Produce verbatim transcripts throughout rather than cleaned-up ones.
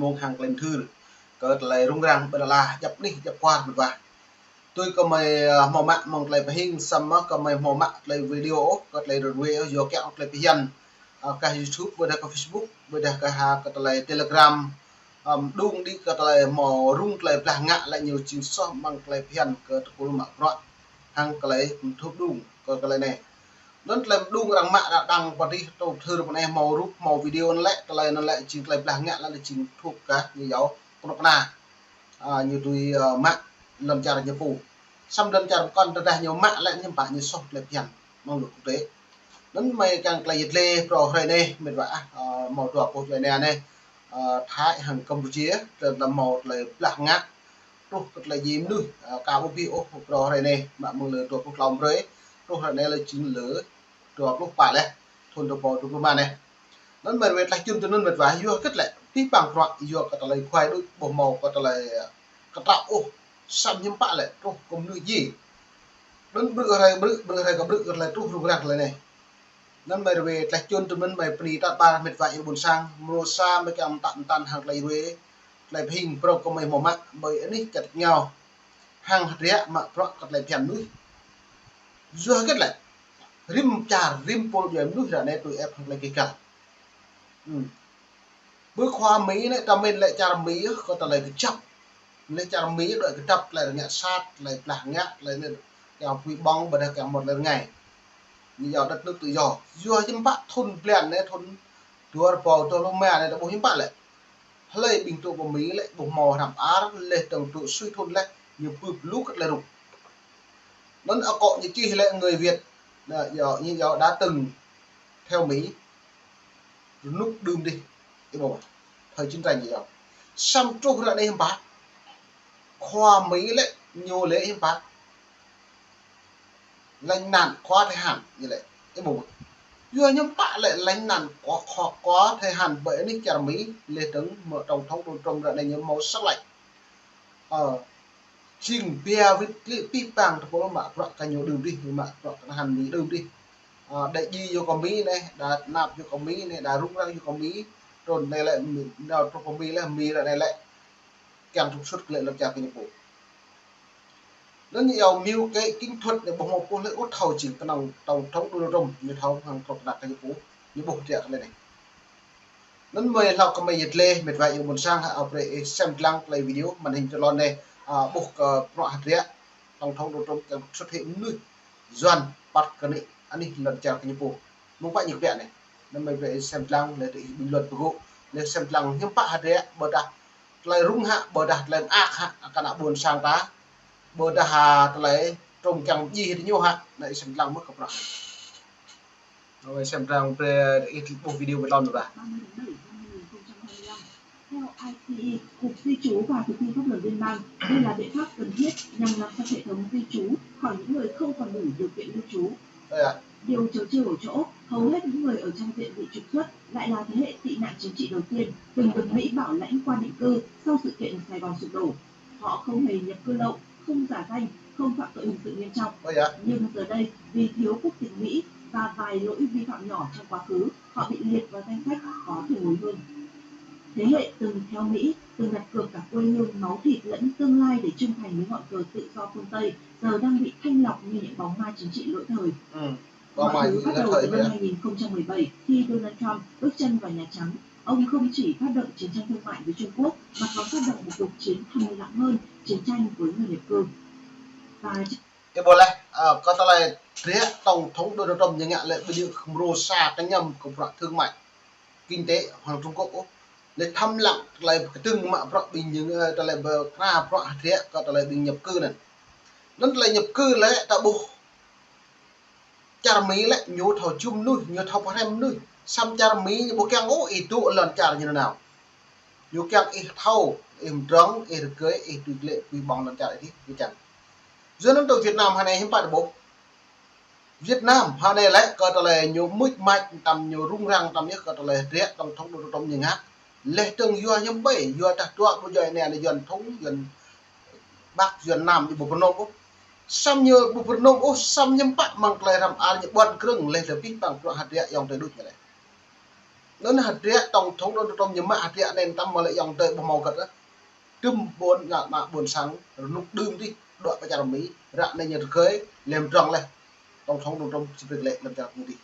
mơ̆ng hăng tơlơi mơthưr kơ tơlơi rŭng răng ƀơi ala djăp anih djăp kwar mĕt wa. Tui kơ mơi, ơ, hmâo mă mơ̆ng tơlơi pơhing samơ̆ kơ mơi hmâo mă tơlơi video ôh, kơ tơlơi rơwe ôh, yua kiăng tơlơi phiăn, ơ, kơ YouTube, ƀôdah kơ Facebook, ƀôdah kơ ha kơ tơlơi Telegram, ơ, mơđung đĭ kơ tơlơi hmâo rŭng tơlơi blah ngă lĕ ñu jing soh mơ̆ng tơlơi phiăn kơ tơpul mă bruă hăng tơlơi mơthưr mơđung kơ tơlơi anai. Anŭn tơlơi mơđung arăng mă đa đăng pơ adih tơlơi mơthưr pơ anai hmâo rup hmâo video anŭn lĕ, tơlơi anŭn lĕ jing tơlơi blah ngă lĕ jing thup kơ ñu yua kơnuk kơna. Ơ, ñu tui, ơ, mă lŏn čar ñu pô. Samơ̆ lŏn čar pơkŏn tơdah ñu mă lĕ ñu pă ñu soh tơlơi phiăn mơ̆ng lŭk quốc tế. Anŭn mơi kiăng tơlơi yet lĕ phrâo hrơi anai mĕt wa ah, ơ, hmâo dua boh tơlơi anai anai, ơ, Thái hăng Campuchia, tơlơi hmâo tơlơi blah ngă truh kơ tơlơi djai mơnuih, ơ, ka ƀu abih ôh phrâo hrơi anai, mă mơ̆ng lơ dua pluh klâo hrơi, truh hrơi anai lơ jing lơ dua pluh pă laih, thun dua rơbâo dua pluh rơma anai. Anŭn mơi rơwe tlaih čun tui anŭn mĕt wa, yua hơget lĕ, abih bang bruă, yua kơ tơlơi khuai đôč, ƀu hmâo kơ tơlơi, ơ, kơtrâo ôh, samơ̆ hiư̆m pă lĕ, truh kơ mơnuih djai. Anŭn brư̆ hrơi brư̆, brư̆ hrơi kơ brư̆, kơ tơlơi truh rŭng răng tơlơi anai. Anŭn mơi rơwe tlaih čun tui anŭn mơi bơni tat ƀar mĕt wa ih ƀôn sang, mrô sa mơi kiăng mơtă mơtăn hăng tơlơi rơwe, tơlơi pơhing phrâo kơ mơi hmâo mă, ƀơi anih čar ngao. Hăng hơdră mă bruă kơ tơlơi phiăn mơnuih. Yua hơget lĕ, rĭm čar, rĭm pôl djuai mơnuih ră anai tui ĕp hăng tơlơi kơkăl. Hm. Ƀơi khua Mi anai, ta mĭn lĕ čar Mi yơh kơ tơlơi kơjăp. Lĕ čar Mi đuaĭ kơjăp tơlơi rơngiă sat, tơlơi blah ngă, tơlơi anai kiăng pui ƀơ̆ng, ƀôdah kiăng mơ̆t tơlơi rơngai. Ñu yua đất nước tự do. Yua hiư̆m pă thun blan anai, thun dua rơbâo dua pluh rơma anai, ta ƀuh hiư̆m pă lĕ. Hlơi ƀing tŭ pơ Mi lĕ ƀu hmâo hrăm ar, leh dơ̆ng tŭ sui thun leh, ñu pưp lu kơ tơlơi rŭng. Anŭn akŏ ñu čih lĕ người Việt, anai, yua, ñu yua đã từng theo Mỹ, rơnŭk đưm đih, ih ƀuh, thời chiến tranh ñu yua. Samơ̆ truh ră anai hiư̆m pă, khua Mi lĕ, ñu lĕ hiư̆m pă, lánh nạn quá thời hạn ñu lĕ, ih ƀuh. Yua hiư̆m pă lĕ lánh nạn quá, quá, quá thời hạn ƀơi anih čar Mi, leh dơ̆ng mơ̆ tổng thống Donald Trump ră anai ñu hmâo sắc lệnh. Ơ, jing bia wĭt klĭ abih bang tơpul mă bruă kơ ñu đưm đih, mă bruă kơ tơhan Mi đưm đih. Ơ, đa djai yua kơ Mi anai, đa tơnap yua kơ Mi anai, đa rŭng răng yua kơ Mi, trŭn anai lĕ, Mi, đa truh kơ Mi lĕ, Mi ră anai lĕ kiăng trục xuất kơ lĕ lŏn čar kơ ñu pô. Anŭn ñu yua mưu kế kỹ thuật anai ƀu hmâo pô hlơi ôh thâo jing kơnơ̆ng tổng thống Donald Trump ñu thâo hăng kơnuk kơna kơ ñu pô, ñu ƀuh hơdră kơ lĕ anai. Anŭn mơi hlâo kơ mơi yet lĕ mĕt wa ih ƀôn sang hă, ơ, brơi ih sem lăng tơlơi video màn hình tơlơi anai, ơ, ƀuh kơ bruă hơdră tổng thống Donald Trump kiăng trục xuất hĭ mơnuih Yuan păt kơ anai anih lŏn čar kơ ñu pô. Mơ̆ng pă ñu kơbiă anai. Anŭn mơi brơi ih sem lăng, leh dơ̆ng ih bình luận pơgô̆, leh sem lăng hiư̆m pă hơdră, ƀôdah tơlơi rŭng hă, ƀôdah tơlơi mơak hă, kơ ană ƀôn sang ta, ƀôdah, ha, tơlơi Trump kiăng djai hĭ ñu hă, anai ih sem lăng mơ̆ kơ bruă. Rồi xem rằng về ít bố video về lon rồi. Ba mươi tháng bảy năm hai nghìn không trăm hai mươi lăm, theo I C E, Cục Di trú và Thực thi Pháp luật Liên bang, đây là biện pháp cần thiết nhằm làm sạch hệ thống di trú khỏi những người không còn đủ điều kiện lưu trú. Đây à? Điều trớ trêu ở chỗ, hầu hết những người ở trong diện bị trục xuất lại là thế hệ tị nạn chính trị đầu tiên từng được Mỹ bảo lãnh qua định cư sau sự kiện Sài Gòn sụp đổ. Họ không hề nhập cư lậu, không giả danh, không phạm tội hình sự nghiêm trọng. Ơ, dạ. Nhưng giờ đây, vì thiếu quốc tịch Mỹ và vài lỗi vi phạm nhỏ trong quá khứ, họ bị liệt vào danh sách có thể hồi hương. Thế hệ từng theo Mỹ, từng đặt cược cả quê hương, máu thịt lẫn tương lai để trung thành với ngọn cờ tự do phương Tây, giờ đang bị thanh lọc như những bóng ma chính trị lỗi thời. Ừ. Mọi thứ bắt đầu từ năm hai nghìn không trăm mười bảy, khi Donald Trump bước chân vào Nhà Trắng. Ông không chỉ phát động chiến tranh thương mại với Trung Quốc, mà còn phát động một cuộc chiến thầm lặng hơn, chiến tranh với người nhập cư. Và Ih ƀuh laih, ơ, kơ tơlơi hơdră tổng thống Donald Trump ñu ngă lĕ ƀơi djơ̆ mrô sa kơñăm kơ bruă thương mại, kinh tế hăng Trung Quốc ôh. Lĕ thăm lăng tơlơi kơdơ̆ng mă bruă ƀing ñu, ơ, tơlơi pơkra bruă hơdră kơ tơlơi ƀing nhập cư anŭn. Anŭn tơlơi nhập cư lĕ ta ƀuh čar Mi lĕ ñu thâo jum mơnuih, ñu thâo pơhrăm mơnuih. Samơ̆ čar Mi ñu ƀu kiăng ôh ih dŏ lŏn čar ñu nanao. Ñu kiăng ih thâo, ih mdrŏng, ih rơgơi, ih tui glĕ, ih ƀơ̆ng lŏn čar ih dih, ih čang. Yua anŭn tơ Việt Nam hơnai hiư̆m pă ta ƀuh. Việt Nam hơnai lĕ kơ tơlơi ñu mưč mač tăm, ñu rŭng răng tăm yơh kơ tơlơi hơdră tổng thống Donald Trump ñu ngă. Leh dơ̆ng yua hiư̆m ƀai, yua tah dua ƀu djơ̆ anai, anai Yuan thŭng, Yuan Bắc, Yuan Nam ñu ƀu pơnôm ôh. Samơ̆ ñu ƀu pơnôm ôh, samơ̆ hiư̆m pă mơ̆ng tơlơi răm ar ñu ƀuăn krơ̆ng leh dơ̆ng abih bang bruă hơdră ayŏng adơi đôč ñu lĕ. Anŭn hơdră tổng thống Donald Trump ñu mă hơdră anai tăm mơ̆ lĕ yŏng tơi ƀu hmâo kơ̆t. Tơm ƀôn ană, ană ƀôn sang rơnŭk đưm dih, đuaĭ pơ čar Mi, ră anai ñu tơgơi, lĕm drŏng leh. Tổng thống Donald Trump či brơi lĕ lăm čar Mi dih.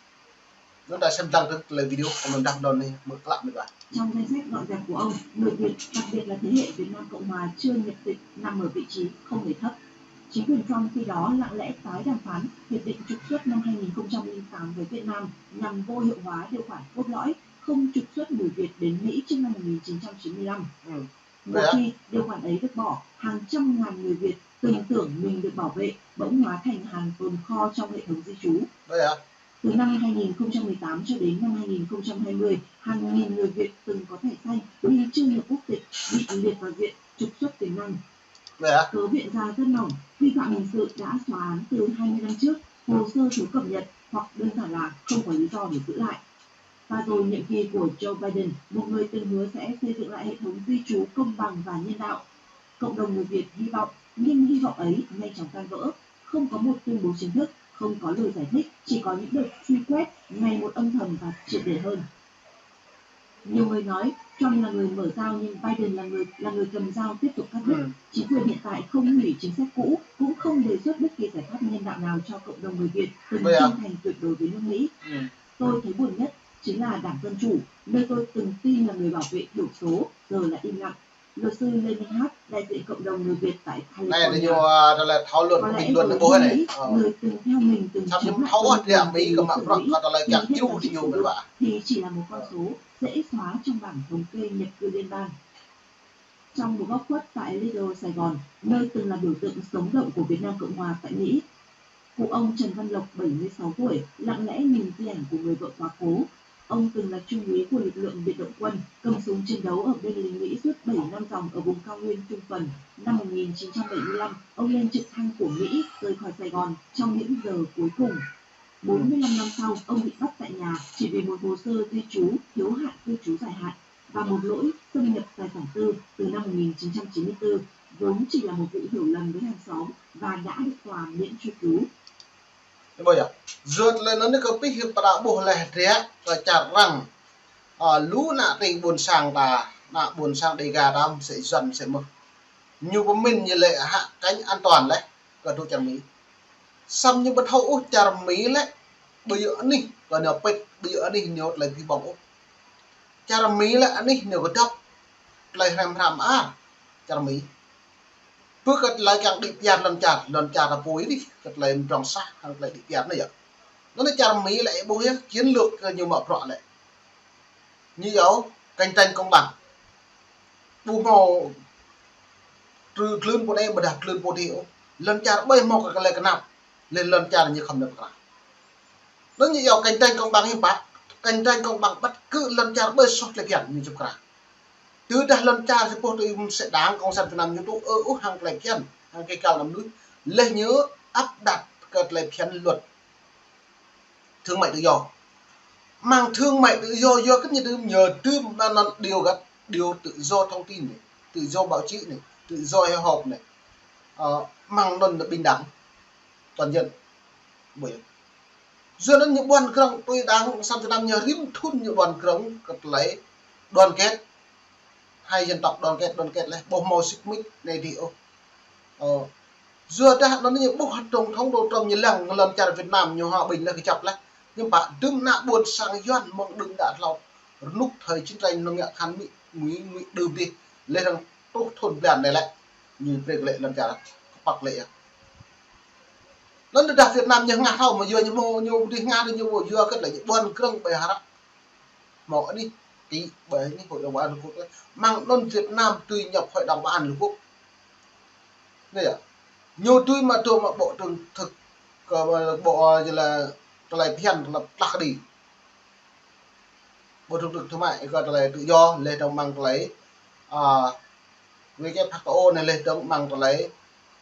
Anŭn ta sem dlăng tơlơi video, kơ mơ̆n đah đon anai, mơ̆ klă mơ̆ ƀă. Trong danh sách dọn dẹp của ông, người Việt, đặc biệt là thế hệ Việt Nam Cộng Hòa chưa nhập tịch nằm ở vị trí không hề thấp. Chính quyền Trump khi đó lặng lẽ tái đàm phán Hiệp định trục xuất năm hai nghìn không trăm lẻ tám với Việt Nam nhằm vô hiệu hóa điều khoản cốt lõi không trục xuất người Việt đến Mỹ trước năm một nghìn chín trăm chín mươi lăm. Ừ. Một khi điều khoản ấy được bỏ, hàng trăm ngàn người Việt từng tưởng mình được bảo vệ bỗng hóa thành hàng tồn kho trong hệ thống di trú. Từ năm hai nghìn không trăm mười tám cho đến năm hai nghìn không trăm hai mươi, hàng nghìn người Việt từng có thẻ xanh nhưng chưa nhập quốc tịch bị liệt vào diện trục xuất tiềm năng. Cớ viện ra rất mỏng, vi phạm hình sự đã xóa án từ hai mươi năm trước, hồ sơ thiếu cập nhật hoặc đơn giản là không có lý do để giữ lại. Và rồi nhiệm kỳ của Joe Biden, một người từng hứa sẽ xây dựng lại hệ thống di trú công bằng và nhân đạo. Cộng đồng người Việt hy vọng, nhưng hy vọng ấy nhanh chóng tan vỡ. Không có một tuyên bố chính thức, không có lời giải thích, chỉ có những đợt truy quét ngày một âm thầm và triệt để hơn. Nhiều người nói Trump là người mở dao nhưng Biden là người là người cầm dao tiếp tục cắt đứt. Ừ. Chính quyền hiện tại không hủy chính sách cũ, cũng không đề xuất bất kỳ giải pháp nhân đạo nào cho cộng đồng người Việt từng trung thành tuyệt đối với nước Mỹ. Ừ. Tôi thấy buồn nhất chính là Đảng Dân Chủ, nơi tôi từng tin là người bảo vệ thiểu số, giờ lại im lặng. Luật sư Lê Minh Hart, đại diện cộng đồng người Việt tại California. Anai ñu, a, tơlơi thảo luận, bình luận ƀuh anai. Người từng theo mình, từng chống lại Mỹ, thì chỉ là một con số dễ xóa trong bảng thống kê nhập cư liên bang. Trong một góc khuất tại Little Sài Gòn, nơi từng là biểu tượng sống động của Việt Nam Cộng Hòa tại Mỹ, cụ ông Trần Văn Lộc, bảy mươi sáu tuổi, lặng lẽ nhìn di ảnh của người vợ quá cố. Ông từng là trung úy của lực lượng biệt động quân, cầm súng chiến đấu ở binh lính Mỹ suốt bảy năm dòng ở vùng cao nguyên Trung Phần. Năm một nghìn chín trăm bảy mươi lăm, ông lên trực thăng của Mỹ rời khỏi Sài Gòn trong những giờ cuối cùng. Bốn mươi lăm năm sau, ông bị bắt tại nhà chỉ vì một hồ sơ di trú thiếu hạn cư trú dài hạn và một lỗi xâm nhập tài sản tư từ năm một nghìn chín trăm chín mươi tư, vốn chỉ là một vụ hiểu lầm với hàng xóm và đã được tòa miễn truy cứu. Ơ ƀuh yơh. Yua tơlơi anŭn kơ pih hiăp pơdah ƀuh leh drek kơ čar arăng. A, lu ană tring ƀôn sang ta, ană ƀôn sang Dêga ta mơsĕ Yuan mơsĕ mơ̆n. Ñu pơmĭn ñu lĕ hă kênh an toàn leh kơ dŏ čar Mi. Samơ̆ ñu ƀu thâo ôh čar Mi lĕ ƀơi yơh anih kơ ñu pĭt, ƀơi yơh anih ñu tơlơi pih ƀong ôh. Čar Mi lĕ anih ñu kơdŏp tơlơi hrăm hrăm a čar Mi. Pơ kơ tơlơi kiăng đĭ pơyơr lŏn čar, lŏn čar ta pui dih, kơ tơlơi mdrŏng sah, hăng tơlơi đĭ pơyơr anai yơh. Anŭn čar Mi lĕ ƀuh yơh, chiến lược kơ ñu mă bruă lĕ. Ñu yua cạnh tranh công bằng. Ƀu hmâo trư glưn pô anai ƀôdah glưn pô dih ôh. Lŏn čar ƀai hmâo kơ tơlơi kơnap, leh lŏn čar ñu khŏm nao pơkra. Anŭn ñu yua cạnh tranh công bằng hiư̆m pă, cạnh tranh công bằng bất cứ lŏn čar ƀai soh tơlơi phiăn ñu čŭp kra. Tơdah lŏn čar či pô tui mơsĕ Đảng Cộng sản Việt Nam ñu tŭ ư ôh hăng tơlơi phiăn, hăng kơ kal anăm nuih, leh ñu áp đặt kơ tơlơi phiăn luật thương mại tự do. Mơ̆ng thương mại tự do, yua kơ ñu tŭ, ñu tŭ anŭn điều gắt, điều tự do thông tin anai, tự do báo chí anai, tự do hội họp anai. Ơ, mơ̆ng anŭn bình đẳng toàn dân. Ƀuh yơh. Yua anŭn ñu ƀuăn krong tui Đảng Cộng sản Việt Nam ñu rĭm thŭn ñu ƀuăn krong kơ tơlơi đoàn kết, hai dân tộc đoàn kết, đoàn kết leh, ƀu hmâo xích mích anai dih ôh. Ơ, yua dah anŭn ñu ƀuh tổng thống Donald Trump ñu lăng lŏn čar Việt Nam ñu hòa bình leh kơjăp leh. Hiư̆m pă, đưm ană ƀôn sang Yuan mơ̆ng đưm đă hlâo rơnŭk thời chiến tranh năm một ngàn chín trăm bảy mươi, mơ̆ng đưm dih, leh dơ̆ng truh thŭn blan anai lĕ, ñu brơi lĕ lŏn čar kơpăk lĕ yơh. Anŭn tơdah Việt Nam ñu hơngah thâo mơ̆ yua ñu hmâo, ñu dih hơngah dih ñu ƀu yua kơ lĕ ñu ƀuăn krong ƀơi hră. Hmâo anih, ti ƀơi anih Hội đồng Bảo an Liên Hợp Quốc lĕ. Mơ̆ng anŭn Việt Nam tui nhập Hội đồng Bảo an Liên Hợp Quốc. Anai yơh. Ñu tui mă tui mă bộ trưởng thực, kơ bộ, ơ, yua lĕ tơlơi phiăn lăp tlah đi. Bộ trưởng thực thương mại kơ tơlơi tự do, leh dơ̆ng mơ̆ng tơlơi, a, W H O anai, leh dơ̆ng mơ̆ng tơlơi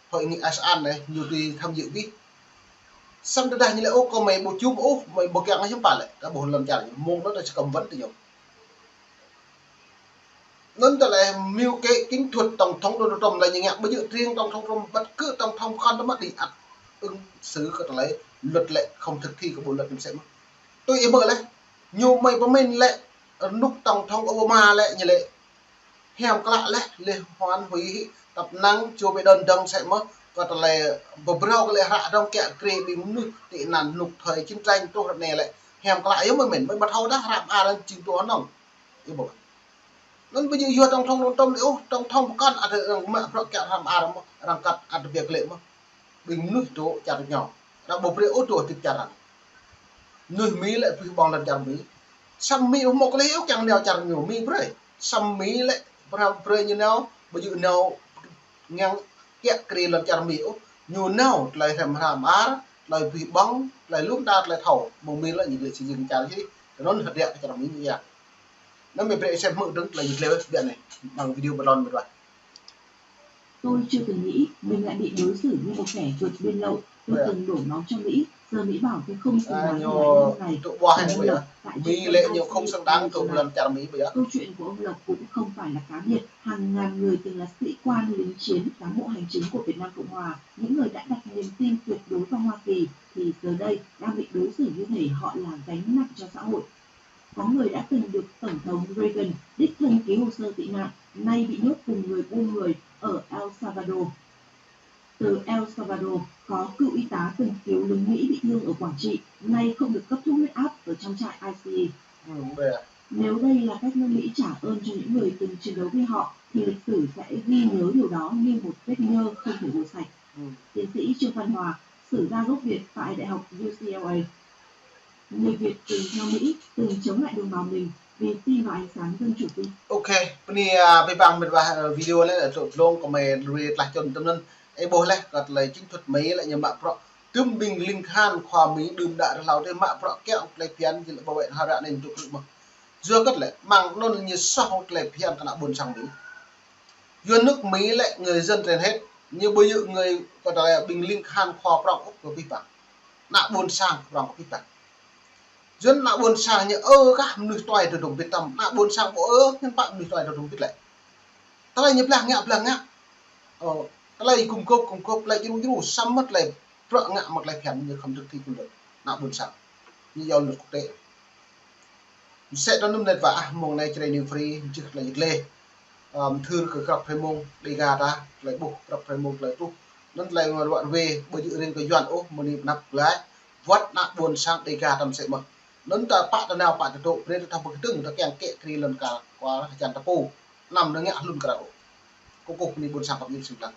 Hội nghị ASEAN anai, ñu tui tham dự gih. Samơ̆ tơdah ñu lĕ ôh, kơ mơi ƀu čum ôh, mơi ƀu kiăng hiư̆m pă lĕ, ta ƀuh lŏn čar ñu, mơ̆ng anŭn ta či cấm vận tui ñu. Anŭn tơlơi mưu kế chiến thuật tổng thống Donald Trump lĕ ñu ngă, ƀu djơ̆ riêng tổng thống Trump, bất cứ tổng thống khan tơmă đi ăt ứng xử kơ tơlơi luật lĕ không thực thi kơ bộ luật ñu mơsĕ mơ̆n. Tui ih mơ̆ lĕ, ñu mơi pơmĭn lĕ Rơnŭk tổng thống Obama lĕ ñu lĕ hiam klă leh, leh hoan hui hĭ, tăp năng čô Biden dơ̆ng sĕ mơ̆, kơ tơlơi pơbrao kơ lĕ hră dơ̆ng kiă kriê ƀing mơnuih tị nạn rơnŭk thời chiến tranh truh ră anai lĕ hiam klă yơh mơ̆ mĭn, mơ̆ ƀu thâo dah hră mơar anŭn jing tui hơnơ̆ng. Yơh ƀuh. Anŭn ƀu djơ̆ yua tổng thống anŭn tơm đĭ ôh, tổng thống pơkŏn ăt arăng mă bruă kiă hră mơar mơ̆, arăng kăt ăt tơbiă klĕ mơ̆. Ƀing mơnuih dŏ čar ñu. Arăng ƀu brơi ôh dŏ hơdip čar arăng. Mơnuih Mi lĕ abih bang lŏn čar Mi. Samơ̆ Mi ƀu hmâo klih ôh kiăng nao čar ñu, Mi brơi. Samơ̆ Mi lĕ brơi, brơi ñu nao, ƀu djơ̆ nao ngang kiă kriê lŏn čar Mi ôh. Ñu nao tơlơi hrăm hră mơar, tơlơi abih bang, tơlơi lŏm ta, tơlơi thâo. Mơ̆ng Mi lĕ ñu lĕ či jing čar hĭ. Tơ anŭn hơdră kơ čar Mi ñu yơh. Anŭn Mi brơi sem hmư̆ dơ̆ng tơlơi ñu klĕ ƀiă anai. Bằng video bơlon mơ̆. Tôi chưa từng nghĩ mình lại bị đối xử như một kẻ vượt biên lậu. Tôi từng đổ máu cho Mỹ. Giờ Mỹ bảo tôi không xứng đáng là anh em này. Tôi đang ở tại trung tâm I C U. Mỹ lĕ ñu không xứng đáng tui lŏn čar Mi ƀiă. Câu chuyện của ông Lộc cũng không phải là cá biệt. Hàng ngàn người từng là sĩ quan, lính chiến, cán bộ hành chính của Việt Nam Cộng Hòa, những người đã đặt niềm tin tuyệt đối vào Hoa Kỳ, thì giờ đây đang bị đối xử như thể họ là gánh nặng cho xã hội. Có người đã từng được Tổng thống Reagan đích thân ký hồ sơ tị nạn, nay bị nhốt cùng người buôn người ở El Salvador. Từ El Salvador, có cựu y tá từng cứu lính Mỹ bị thương ở Quảng Trị, nay không được cấp thuốc huyết áp ở trong trại I C E. Nếu đây là cách nước Mỹ trả ơn cho những người từng chiến đấu vì họ, thì lịch sử sẽ ghi nhớ điều đó như một vết nhơ không thể rửa sạch. Tiến sĩ Trương Văn Hòa, sử gia gốc Việt tại Đại học U C L A, người Việt từng theo Mỹ, từng chống lại đồng bào mình vì tin vào ánh sáng dân chủ tự. Ok, bơni, a, abih bang mĕt wa, a, video anai, a, tŭ tlông kơ mơi lui tlah čun tơm anŭn. Ih ƀuh leh, kơ tơlơi chính thức Mi lĕ ñu mă bruă. Tơm ƀing ling khan khua Mi đưm đă rơhlâo tơ mă bruă kiăng tơlơi phiăn, jing lĕ bảo vệ hơră anai tŭ krư̆ mơ̆. Yua kơ lĕ, mơ̆ng anŭn ñu soh tơlơi phiăn kơ ană ƀôn sang Mi. Yua nước Mi lĕ người dân trên hết, ñu ƀu djơ̆ người kơ tơlơi ƀing ling khan khua prŏng ôh kơ abih bang. Ană ƀôn sang prŏng kơ abih bang. Yua ană ƀôn sang ñu ơ kah mơnuih tuai tơdrŏng bit tơm, ană ƀôn sang ƀu ơ hiư̆m pă mơnuih tuai tơdrŏng bit lĕ. Tơlơi ñu blah ngă, blah ngă. Ơ, tơlơi gum gôp, gum gôp, tơlơi djru, djru, samơ̆ tơlơi bruă ngă mă tơlơi phiăn ñu khŏm thực thi kơ luật ană ƀôn sang. Ñu iâu luật quốc tế. Mơsĕ tơnŭm net wa ah mơ̆ng anai Jrai New Free, jih tơlơi jih leh. Ơ, mơthưr kơ krăp hrơi mông, Dega ta, tơlơi ƀuh, krăp hrơi mông, tơlơi truh. Anŭn tơlơi ngă ruă rơwe, ƀu djơ̆ ring kơ Yuan ôh, mơni pơnăp glaĭ, wơ̆t ană ƀôn sang Dega ta mơsĕ mơ̆n. Anŭn ta pă ta nao pă ta dŏ, brơi ta thâo pơkơdơ̆ng, ta kiăng kiă kriê lŏn ka, kua hơjăn ta pô. Anăm nao ngă hlŭn kơ arăng ôh. Kơkuh bơni ƀôn sang kăp yơh sĭt lăng.